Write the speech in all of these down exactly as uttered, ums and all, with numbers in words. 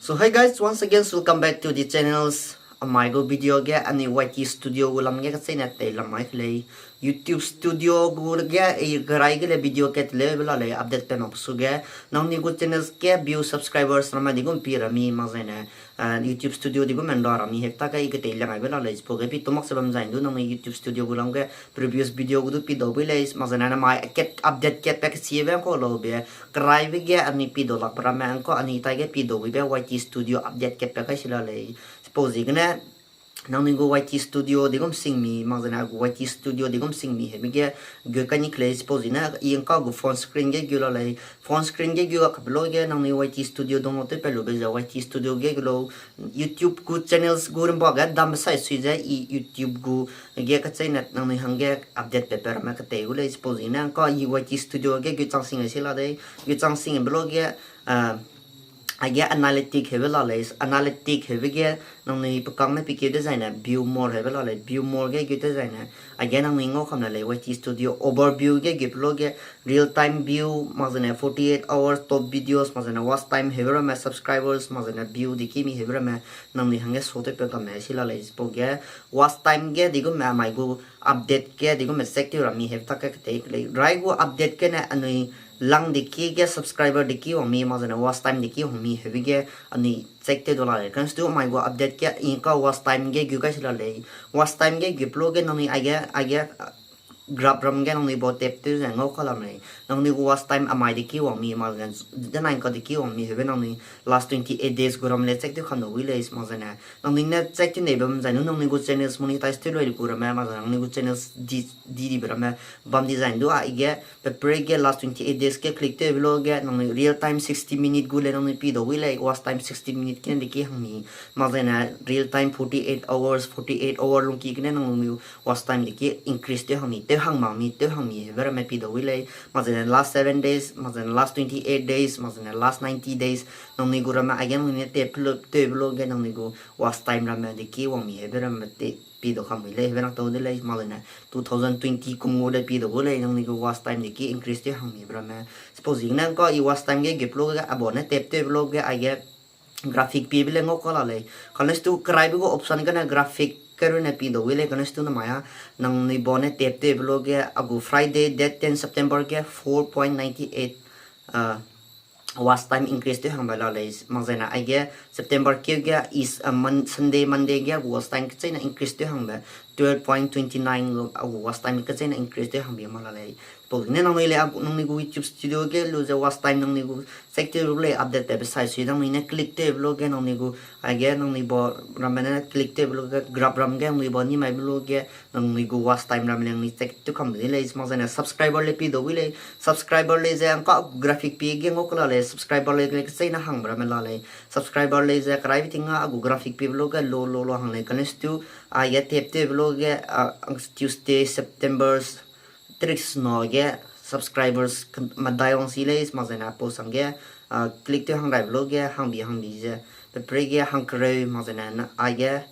So hi guys, once again, welcome back to the channels. Amai gu video ge anui Y T Studio gu lam ge kacheîne teilam mai ke lei. YouTube Studio gu ge i kerai ge le video kat leube la lei, update pe mak su ge. Nangnui gu channels ge view, subscribers ramme digum pi ra mi mak zaine, YouTube Studio digum men ra ra mi hep ta ge i ketei lang aibe la lei, chipau ge pi tu mak se bam zai du nangnui YouTube Studio gu lam ge previous video gu du pi dau bui lei, mak zaine namai kat update kat pe kesiebe ngkau laube, keraibe ge anui pi dau lakbe ramme ngkau anui tai ge pi dau buibe Y T Studio update kat pe kai si la lei. Chipau ziegene nangnui gu Y T Studio digum sing mi mak zaine a gu Y T Studio digum sing mi hebe ge gu kai ni ke lei, chipau ziegene i ngkau gu phone screen ge gu la lei. Phone screen ge gu a kape lo ge nangnui Y T Studio download tew pe lube ze Y T Studio ge gu lau. YouTube gu channels gu rimba ge dam sai sui ze i YouTube gu ge kacheîne nangnui hangge update pe pe ramme ketei gu lei, chipau ziegene ngkau i Y T Studio ge gu chang sing ai si la dei. Gu chang sing be lo ge, aige analytic heube la lei, analytic heube ge nangnui pekangme pikeu dezaine view more heube la lei, view more ge gu dezaine aige nangnui ngau kam la lei, Y T Studio overview ge gu pe lo ge real time view mak zaine forty eight hours top videos mak zaine watch time heube ramme subscribers mak zaine view deki mi heube ramme nangnui hangge show tew pe kam me si la lei, chipau ge watch time ge digumme amai gu update ge digumme check tew ra mi hebe ta ke ketei ke lei. Rai gu update gene anui lang deki ge subscriber deki wang mi mak zaine watch time deki wang mi hebe ge anui check tew du la lei. Kane stu amai gu update ge i ngkau watch time ge gu kai si la lei. Watch time ge gu pe lo ge nangnui aige, aige graph ram ge nangnui ba tap tew ze ngau ka lam lei. Nangnui gu watch time amai deki wang mi mak zaine, denai ngka deki wang mi hebe nangnui last twenty eight days gu ram le check tew kam dau bui lei, mak zaine nangnui ne check tew nei bam zai nu nangnui gu channels monetize tew loi gu ramme mak zaine nangnui gu channels di, di dibe ramme bam di zai du aige pe pre ge last twenty eight days ge click tewbe lo ge nangnui real time sixty minute gu le nangnui pi dau bui lei, watch time sixty minute gene deki hang mi, mak zaine real time forty eight hours, forty eight hour lungki gene nangnui watch time deki increase tew hang mi, tew hang mak mi, tew hang mi hebe ramme pi dau bui lei, mak zaine last seven days mak zaine last twenty eight days mak zaine last ninety days nangnui gu ramme aige nangnui ne tap tewbe lo ge nangnui gu watch time ramme deki wang mi hebe ramme te pi dau kam mi lei, hebe rang tau de lei, mak zaine two thousand twenty kum gu le pi dau gu lei, nangnui gu watch time deki increase tew hang mi be ramme. Chipau ziegene ngkau i watch time ge gu pe lo ge abo ne tap tewbe lo ge aige graphic piebe le ngau ka la lei. Kane stu keraibe gu option gene graphic ke runne pi dau bui lei, kane stu namai a nangnui ba ne tap tewbe lo ge a gu Friday date ten September ge four point ninety eight watch time increase tew hangbe la lei, mak zaine aige September keu ge is, Sunday, Monday ge a gu watch time kacheîne increase tew hangbe twelve point twenty nine a gu watch time kacheîne increase tew hangbe mak la lei. Chipau ziegene nangnui le a gu nangnui gu YouTube Studio ge lu ze watch time nangnui gu check tew lu lei, update tewbe sai sui nangnui ne click tewbe lo ge nangnui gu, aige nangnui ba ramme ne click tewbe lo ge graph ram ge nangnui ba ni mai be lo ge nangnui gu watch time ramme le nangnui check tew kam de lei, mak zaine subscriber le pi dau bui lei, subscriber lei ze ngkau graphic pi ge ngau ka la lei, subscriber lei le kacheîne hangbe ramme la lei, subscriber lei ze keraibe ting a a gu graphic piebe lo ge lo lo lo hang lei, kane stu aige tap tewbe lo ge Tuesday September terik sena ge subscribers medai wang si lei, mak zaine post hangge click tew hang raibe lo ge hangbi hangbi ze pe pre ge hangkereu mak zaine aige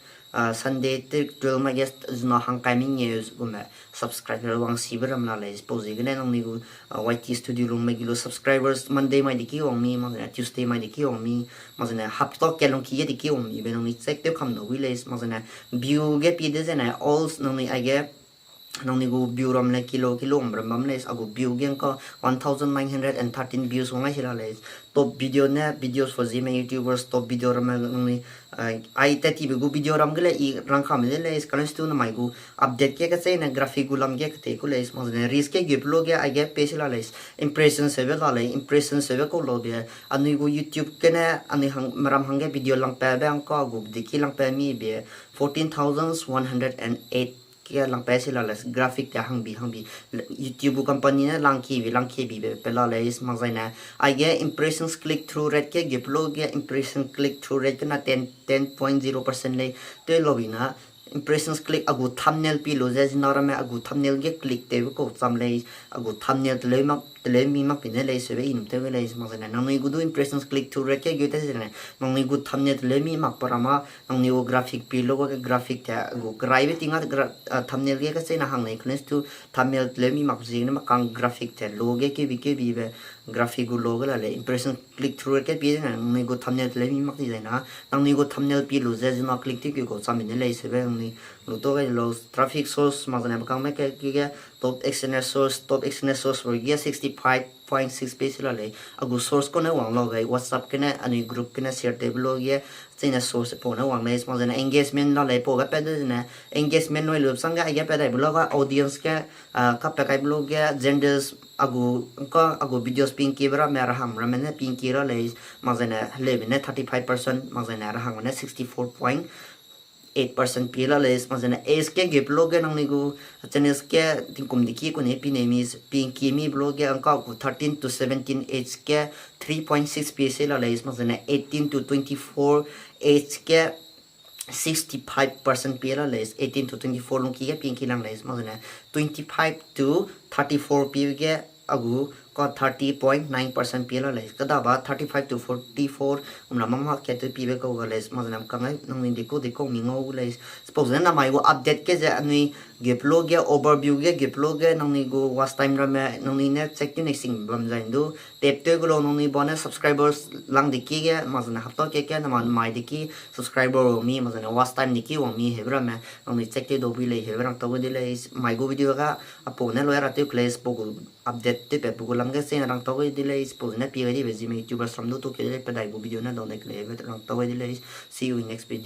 Sunday terik twelve mai ge zuna hangkai mengeu gume subscriber wang sibe ram la lei, chipau ziegene nangnui gu Y T Studio lungme gi lu subscribers Monday mai deki wang mi mak zaine Tuesday mai deki wang mi, mak zaine hapta ke lungki ge deki wang mi be nangnui check tew kam dau bui lei, mak zaine view ge pi de zaine all nangnui aige nangnui gu view ram le kilo kilo wang ram bam lei, a gu view ge ngkau one thousand nine hundred and thirteen views wang ai si la lei. Top video ne videos for Zeme YouTubers, top video ramme nangnui ai tat tibe gu video ram ge le i rang kam de lei, kane stu namai gu update ge kacheîne graphic gu lam ge ketei ku lei, mak zaine reels ge gu pe lo ge aige pe si la lei, impression seube la lei, impression seube kau laube anui gu YouTube gene anui meram hangge video langpabe ngkau a gu deki langpa mi be fourteen thousand one hundred and eight ke langpa si la lei, graphic te hangbi hangbi YouTube gu company ne langkibi langkibibe pe la lei, mak zaine aige impressions click through rate ge gu pe lo ge impression click through rate gene ten, ten point zero percent lei, tew laube na impressions click a gu thumbnail pi lu ze zina ramme a gu thumbnail ge click tewbe kau cham lei, a gu thumbnail teleu mak teleu mi mak pi ne lei seube i num tew ge lei, mak zaine nangnui gu du impressions click through rate ge gu te zaine nangnui gu thumbnail teleu mi mak pa ram a nangnui gu graphic pi lo ge graphic te a gu keraibe ting a thumbnail ge kacheîne hang lei, kane stu thumbnail teleu mi mak ziegene makang graphic te lo ge keubi keubibe graphic gu lo ge la lei, impression click through ke pie zene nangnui gu thumbnail te lei mi mak di zai na, nangnui gu thumbnail pie lu ze zuna click tew keu kau cham mi ne lei, sebe nangnui lu tau gai lo, traffic source mak zene bekangme ke, ke, ke top external source, top external source ro ge sixty five point six pie se la lei, a gu source kau ne wang lau gai, WhatsApp gene, anui group gene share tewbe lo ge, chine source pau ne wang lei, mak zene engagement la lei, pau ge pat de zene, engagement nui lu sang ge, aige pat dai bu lo ga audience ge, ah, kapat kai bu lo ge, genders, a gu, ka, a gu videos pingkie be ramme, rahang ramme ne pingkie la lei, mak zene heleume ne thirty five percent, mak zene rahangme ne sixty four point eight percent pie la lei, mak zene age ge gep lo ge nangnui gu channels ge tingkum deki kune pie nei mi, pingkie mi be lo ge ngka gu thirteen to seventeen age ge three point six pie se la lei, mak zene eighteen to twenty four age ge sixty five percent pie la lei, eighteen to twenty four lungki ge pingkie lang lei, mak zene twenty five to thirty four pie ge a gu ka thirty point nine percent pie la lei, kedaba thirty five to forty four umra mama kat tew piebe kau ga lei, mak zene kang ai nangnui dikau dikau mi ngau gu lei. Suppose ne namai gu update ke ze anui gep lo ge, overview ge gep lo ge, nangnui gu watch time ramme nangnui ne check tew ne sing bam zai ndu, tap tew gu lo nangnui ba ne subscribers lang deki ge, mak zene hapta ke ke nama mai deki subscriber wang mi, mak zene watch time deki wang mi, heube ramme nangnui check tew dau bui lei, heube rang tau gai de lei, mai gu video ga, apau ne loi ra tew ke lei, suppose gu update tewpatbe gu lam ge chine rang tau gai de lei, suppose ne pie gai dibe Zeme YouTubers ram du tu ke de lei, pe dai gu video ne dau ne ke lei, heube rang tau gai de lei, see you in next video.